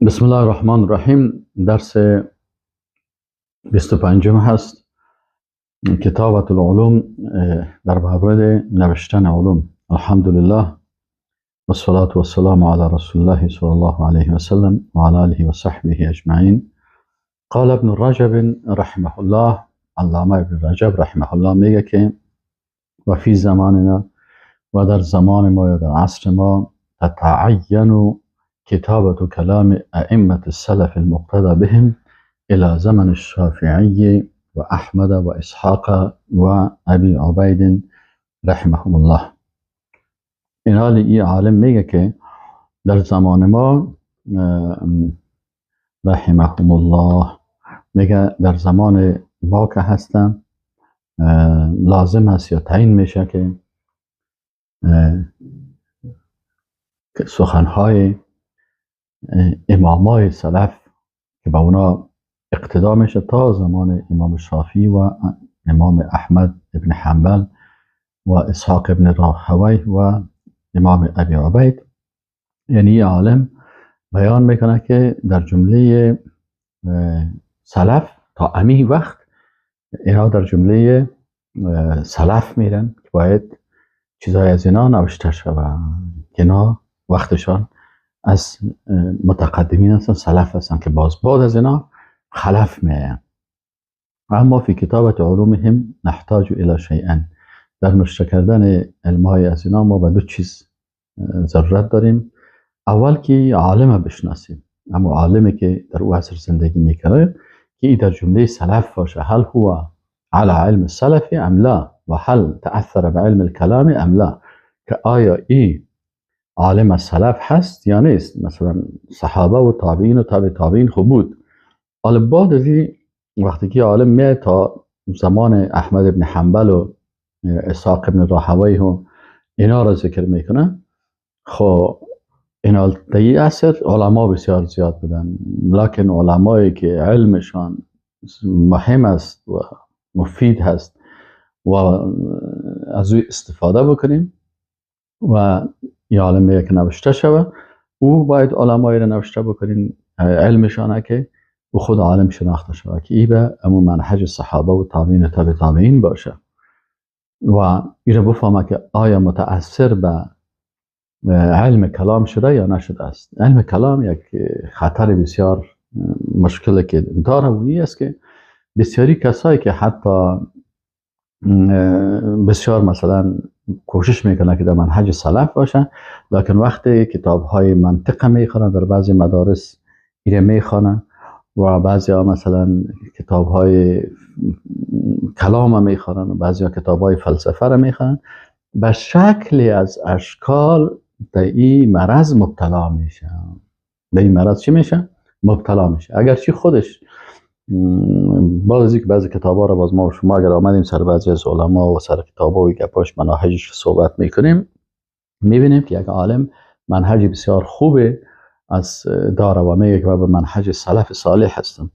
بسم الله الرحمن الرحیم. درس 25 هست، کتابت العلوم، در مورد نوشتن علوم. الحمدلله والصلاة والسلام على رسول الله صلى الله عليه وسلم وعلى آله وصحبه اجمعین. قال ابن رجب رحمه الله، علامه ابن رجب رحمه الله میگه که و فی زماننا، و در زمان ما یا در عصر ما، تتعین کتابت کلام ائمة السلف المقتدى بهم الى زمن الشافعی و احمد و اسحاق و ابی عبید رحمهم الله. این حال این عالم میگه که در زمان ما رحمهم الله، میگه در زمان ما که هستن لازم هست یا تعیین میشه که سخنهای امامای سلف که با اونا اقتدا میشه تا زمان امام شافعی و امام احمد ابن حنبل و اسحاق ابن راهویه و امام ابی عبید. یعنی عالم بیان میکنه که در جمله سلف تا امی وقت اینا در جمله سلف میرن که باید چیزهای از اینا نوشته شود که اینا وقتشان از متقدمین هستن، سلف هستن که باز بعد از اینا خلف میاین. اما فی کتابت علومهم نحتاج الی شیئا، در نوشته کردن علمهای از اینا ما به دو چیز ضرورت داریم. اول که عالم بشناسیم، اما عالمی که در او عصر زندگی میکنه که ای در جمله سلف باشه، هل هو على علم السلف ام لا و هل تأثر بعلم الکلام ام لا، که آیا ای عالم سلف هست یا نیست. مثلا صحابه و تابعین و تابع تابعین خوب بود. حالا بعد از این وقتی که عالم میاد تا زمان احمد ابن حنبل و اسحاق ابن راهویه و اینا را ذکر میکنه، خب اینا در این عصر علما بسیار زیاد بودن، لکن علمایی که علمشان مهم است و مفید هست و از او استفاده بکنیم و یه عالم که نوشته شوه، او باید علمایی را نوشته بکنیم علمشانه که او خود عالم شناخته شوه که ای به امو منهج صحابه و تابعین و تابع تابعین باشه و ای را بفهمه که آیا متأثر به علم کلام شده یا نشده است. علم کلام یک خطر بسیار مشکل که داره و این است که بسیاری کسایی که حتی بسیار مثلا کوشش میکنه که در منهج سلف باشه، لکن وقتی کتاب های منطق میخوانه در بعضی مدارس ایره میخوانه و بعضی ها مثلا کتاب های کلام میخوانن و بعضی ها کتاب های فلسفه را میخوانن، به شکلی از اشکال در این مرض مبتلا میشه. به این مرض چی میشه؟ مبتلا میشه. اگرچه خودش باز که بعضی کتاب ها را باز ما و شما اگر آمدیم سر بعضی از علما و سر کتاب ها و گپاش مناهجش صحبت میکنیم، میبینیم که یک عالم منهج بسیار خوبه از داره و میگه که به منهج سلف صالح هستم،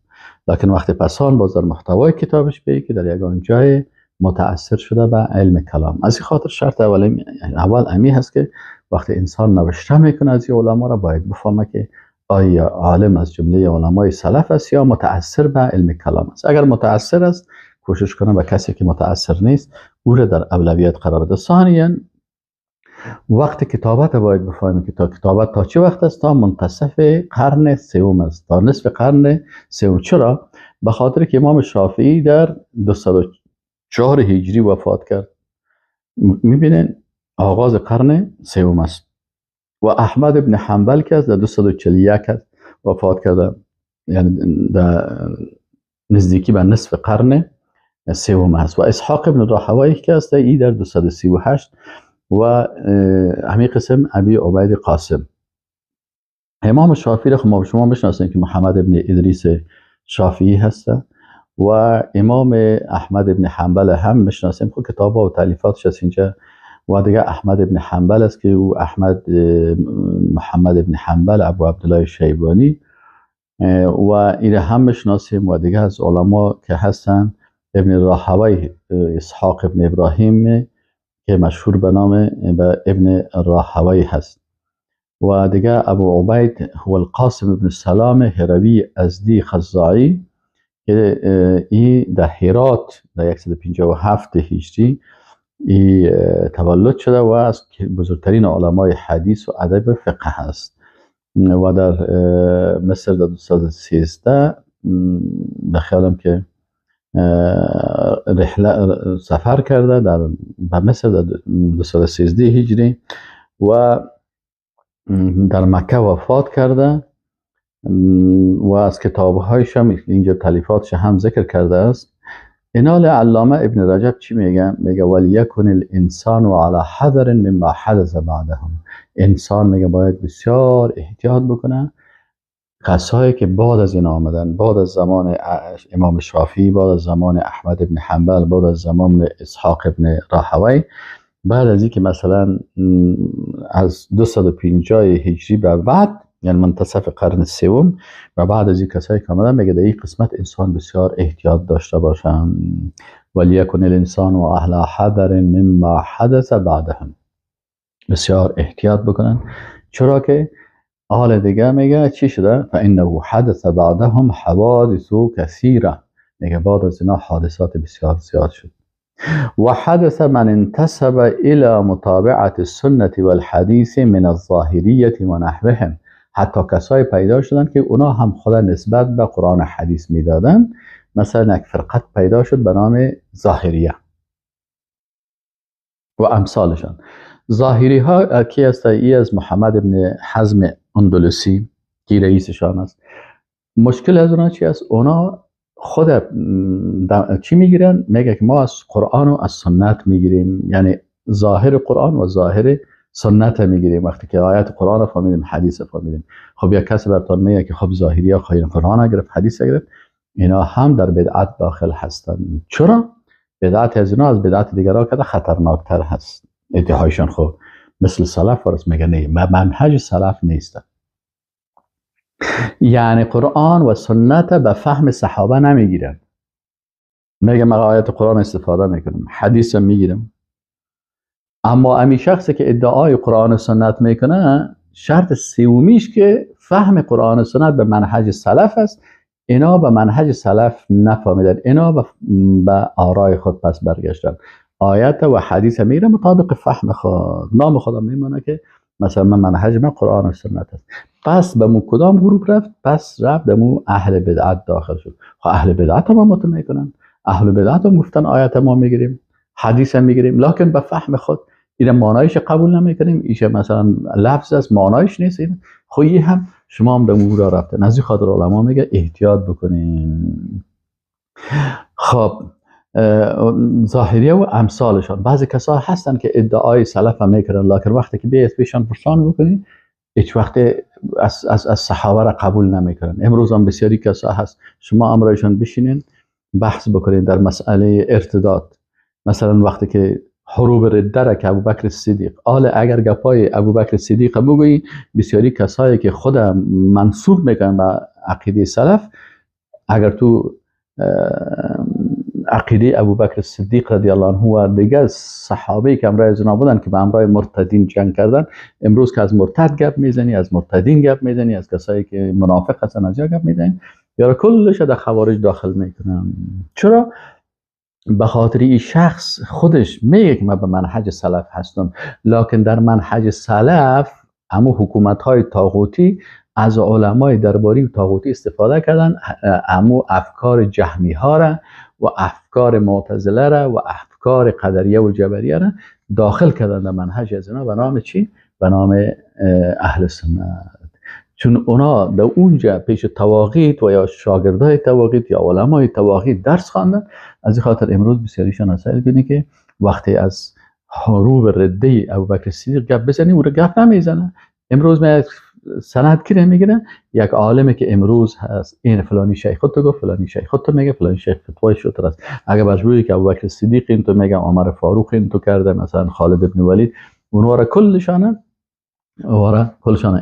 لکن وقتی پسان باز در محتوای کتابش به که در یگان جای متأثر شده به علم کلام. از این خاطر شرط اول امی هست که وقتی انسان نوشته میکنه از این علما را باید بفهمه که آیا عالم از جمله علمای سلف است یا متأثر به علم کلام است. اگر متأثر است کوشش کنه به کسی که متأثر نیست او را در اولویت قرار بده. ثانیا وقت کتابت باید بفهمیم که تا کتابت تا چه وقت است؟ تا منتصف قرن سوم است، تا نصف قرن سوم. چرا؟ به خاطر که امام شافعی در 204 هجری وفات کرد، میبینین آغاز قرن سوم است، و احمد ابن حنبل که است در 241 وفات کرده، یعنی در نزدیکی به نصف قرن سوم است، و اسحاق ابن راهویه که است ای در 238 و همین قسم ابی عبید قاسم. امام شافعی را ما شما بشناسیم که محمد ابن ادریس شافعی هست و امام احمد ابن حنبل هم میشناسیم، خب کتاب و تالیفاتش از اینجا. و دیگه احمد ابن حنبل است که او احمد محمد ابن حنبل ابو عبدالله شیبانی و ایره هم میشناسیم. و دیگه از علما که هستن ابن راهویه اسحاق ابن ابراهیم که مشهور به نام ابن راهویه هست. و دیگه ابو عبید هو القاسم ابن سلام هروی ازدی خزاعی که ای در هرات در 157 هجری ای تولد شده و از بزرگترین علمای حدیث و ادب فقه هست و در مصر در 213 به خیالم که رحله سفر کرده در به مصر در 213 هجری و در مکه وفات کرده و از کتابهایش هم اینجا تالیفاتش هم ذکر کرده است. اینال علامه ابن رجب چی میگه؟ میگه ولیکن الانسان علی حذر مما حدث بعدهم. انسان میگه باید بسیار احتیاط بکنه کسایی که بعد از این آمدن، بعد از زمان امام شافعی، بعد از زمان احمد ابن حنبل، بعد از زمان اسحاق ابن راهوی، بعد از اینکه مثلا از 250 هجری به بعد، یعنی منتصف قرن سوم و بعد از این کسایی که آمدن، میگه در این قسمت انسان بسیار احتیاط داشته باشم. ولیکن الانسان و اهل حذر مما حدث بعدهم، بسیار احتیاط بکنن، چرا که حال دیگه میگه چی شده؟ فانه حدث بعدهم حوادث کثیره، میگه بعد از اینا حادثات بسیار زیاد شد. و حدث من انتسب الى متابعه السنة والحدیث من الظاهریه و نحوهم، حتی کسای پیدا شدن که اونا هم خود نسبت به قرآن و حدیث میدادن. مثلا یک فرقت پیدا شد به نام ظاهریه و امثالشان. ظاهری ها کی است؟ ای از محمد ابن حزم اندلسی که رئیسشان است. مشکل از اونا چی است؟ اونا خود چی میگیرن؟ میگه که ما از قرآن و از سنت میگیریم، یعنی ظاهر قرآن و ظاهر سنت میگیریم. وقتی که آیت قرآن رو فهمیدیم، حدیث رو فهمیدیم. خب یک کسی براتون میگه که خب ظاهری ها خیلی قرآن گرفت، حدیث گرفت، اینا هم در بدعت داخل هستن. چرا؟ بدعت از اینا از بدعت دیگرها که خطرناکتر هست. ادعایشان خب مثل سلف ورس میگه نه، منهج سلف نیست. یعنی قرآن و سنت به فهم صحابه نمیگیرن. میگه من آیت قرآن استفاده میکنم، حدیث میگیرم، اما امی شخصی که ادعای قرآن و سنت میکنه، شرط سومیش که فهم قرآن و سنت به منهج سلف است. اینا به منهج سلف نفهمیدن، اینا به آرای خود پس برگشتن. آیت و حدیث میگیره مطابق فهم خود، نام خدا میمونه که مثلا من منهج من قرآن و سنت است. پس به مو کدام گروه رفت؟ پس رفت به مو اهل بدعت داخل شد. خب اهل بدعت هم متهم کنن، اهل بدعت هم گفتن آیت ما میگیریم، حدیث هم میگیریم، لکن به فهم خود این معنایش قبول نمیکنیم، ایش مثلا لفظ است معنایش نیست. این خب هم شما هم به مو را رفته. از این خاطر علما میگه احتیاط بکنیم. خب ظاهریه و امثالشان، بعضی کسا هستن که ادعای سلف هم میکنن، لکن وقتی که بیاید پیشان پرسان بکنی هیچ وقت از صحابه را قبول نمیکنن. امروز هم بسیاری کسا هست، شما امرایشان بشینین بحث بکنین در مسئله ارتداد. مثلا وقتی که حروب رده را که ابوبکر صدیق، آل اگر گپای ابوبکر صدیق بگویی، بسیاری کسایی که خود منسوب میکنن به عقیده سلف، اگر تو عقیده ابوبکر صدیق رضی الله عنه و دیگر صحابه که امرای از بودن که به امرای مرتدین جنگ کردن، امروز که از مرتد گپ میزنی، از مرتدین گپ میزنی، از کسایی که منافق هستن از یا گپ میزنی، یا کلش در خوارج داخل میکنن. چرا؟ به خاطر این شخص خودش میگه که من به منهج سلف هستم، لکن در منهج سلف امو حکومت های طاغوتی از علمای درباری و طاغوتی استفاده کردن، امو افکار جهمی ها را و افکار معتزله را و افکار قدریه و جبریه را داخل کردن در منهج از اینا به نام چی؟ به نام اهل سنت. چون اونا در اونجا پیش طواغیت و یا شاگردای طواغیت یا علمای طواغیت درس خواندن، از این خاطر امروز بسیاریشان مسائل بینه که وقتی از حروب رده ابوبکر صدیق گپ بزنی او رو گپ نمیزنه. امروز می سند کی میگیره؟ یک عالمی که امروز هست، این فلانی شیخ خود تو گفت، فلانی شیخ خود تو میگه، فلانی شیخ فتوای شد است. اگه برش که ابوبکر صدیق این تو میگه، عمر فاروق این تو کرده، مثلا خالد ابن ولید، اونها را کلشان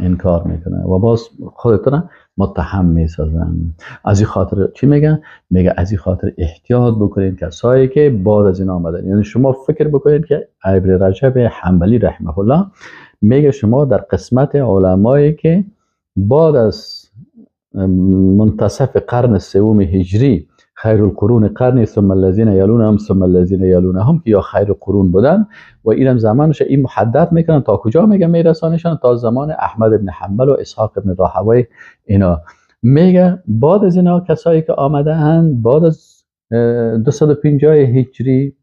انکار میکنه و باز خودتون متهم میسازن. از این خاطر چی میگن؟ میگه از این خاطر احتیاط بکنین کسایی که بعد از این آمدن. یعنی شما فکر بکنید که ابن رجب حنبلی رحمه الله میگه شما در قسمت علمایی که بعد از منتصف قرن سوم هجری، خیر القرون قرنی ثم الذین یلونهم ثم الذین یلونهم، که یا خیر القرون بودن و اینم زمانش این محدد میکنن تا کجا میگه میرسانشان تا زمان احمد ابن حنبل و اسحاق ابن راهوی. اینا میگه بعد از اینا کسایی که آمده اند بعد از 250 هجری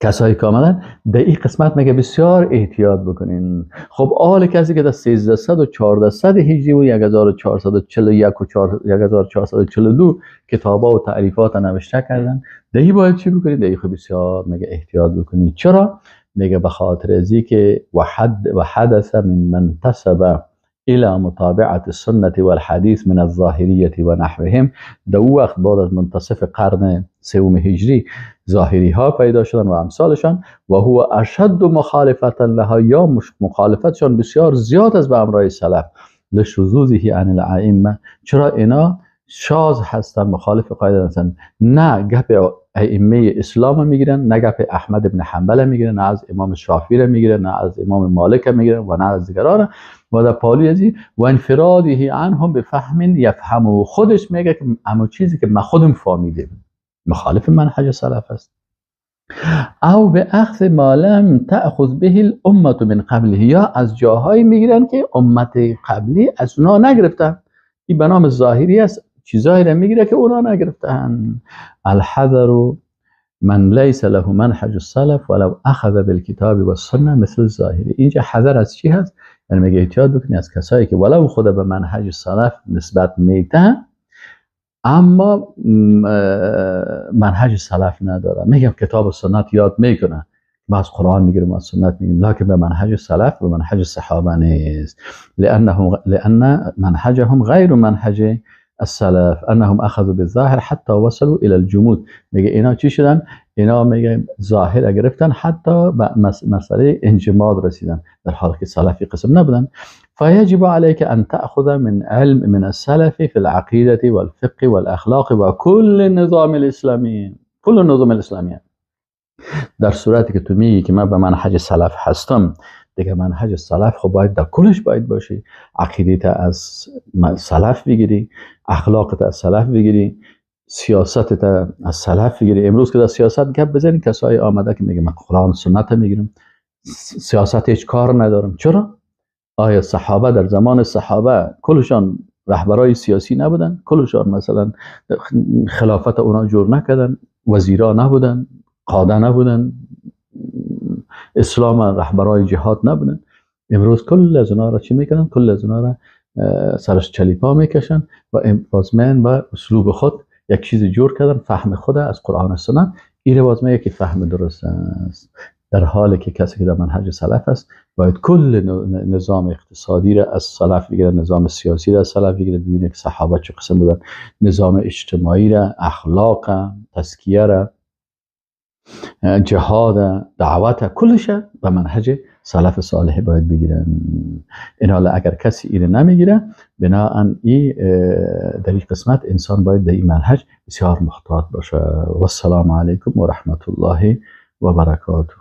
کسایی که آمدن در این قسمت میگه بسیار احتیاط بکنین. خب آل کسی که در 1300 و 1400 هجری و 1441 و 1442 کتابا و تعریفات نوشته کردن، در این باید چی بکنین؟ در این خب بسیار میگه احتیاط بکنین. چرا؟ میگه به خاطر ازی که و حدث من منتسب الى متابعة السنة والحديث من الظاهریة و نحوهم. در او وقت بعد از منتصف قرن سوم هجری ظاهری ها پیدا شدن و امثالشان، و هو اشد مخالفتا لها، یا مخالفتشان بسیار زیاد از به امرای سلف، لشذوذه عن الائمه. چرا اینا شاذ هستن، مخالف قاعده هستن، نه گپ ائمه اسلام میگیرن، نه گپ احمد ابن حنبل میگیرن، نه از امام شافعی میگیرن، نه از امام مالک میگیرن و نه از دیگران. و در پالوی ازی و انفراده عنهم بفهم یفهم، خودش میگه که اما چیزی که ما خودم فهمیدیم مخالف منهج سلف است. او به اخذ ما لم تأخذ به الامه من قبله، یا از جاهایی میگیرن که امت قبلی از اونا نگرفتن. این به نام ظاهری است، چیزایی را میگیره که اونا نگرفتن. الحذر من لیس له منهج السلف ولو اخذ بالکتاب والسنه مثل الظاهری. اینجا حذر از چی هست؟ یعنی میگه احتیاط بکنی از کسایی که ولو خود به منهج سلف نسبت میتن اما منهج سلف نداره. میگم کتاب و سنت یاد میکنه، ما از قرآن میگیریم از سنت میگیریم، لکن به منهج سلف و منهج صحابه نیست. لأن منهجهم غیر منهج السلف انهم اخذوا بالظاهر حتى وصلوا الى الجمود. میگه اینا چی شدن؟ اینا میگه ظاهر گرفتن حتی به مسئله انجماد رسیدن، در حالی که سلفی قسم نبودن. فيجب عليك ان تأخذ من علم من السلف في العقيدة والفقه والاخلاق وكل النظام الاسلامی، كل النظم الاسلامی. در صورتی که تو میگی که من به منهج سلف هستم، دیگه منهج سلف خب باید در کلش باید باشی، عقیدت از سلف بگیری، اخلاقت از سلف بگیری، سیاستت از سلف بگیری. امروز که در سیاست گپ بزنی کسایی آمده که میگه من قرآن سنت میگیرم، سیاست هیچ کار ندارم. چرا؟ آیا صحابه در زمان صحابه کلشان رهبرای سیاسی نبودن؟ کلشان مثلا خلافت اونا جور نکردن، وزیرا نبودن، قاده نبودن، اسلام رهبرای جهاد نبودن؟ امروز کل از اونا را چی میکنن؟ کل از اونا را سرش چلیپا میکشن و بازمین و اسلوب خود یک چیز جور کردن، فهم خود از قرآن و سنت. این بازمین که فهم درست است، در حالی که کسی که در منهج سلف است باید کل نظام اقتصادی را از سلف بگیره، نظام سیاسی را از سلف بگیره، ببینه که صحابه چه قسم بودن، نظام اجتماعی را، اخلاق، تزکیه را، جهاد، دعوت، کلش به منهج سلف صالح باید بگیرن. این حالا اگر کسی اینو نمیگیره، بناهن ای در این قسمت انسان باید در این منهج بسیار محتاط باشه. و السلام علیکم و رحمت الله و برکاته.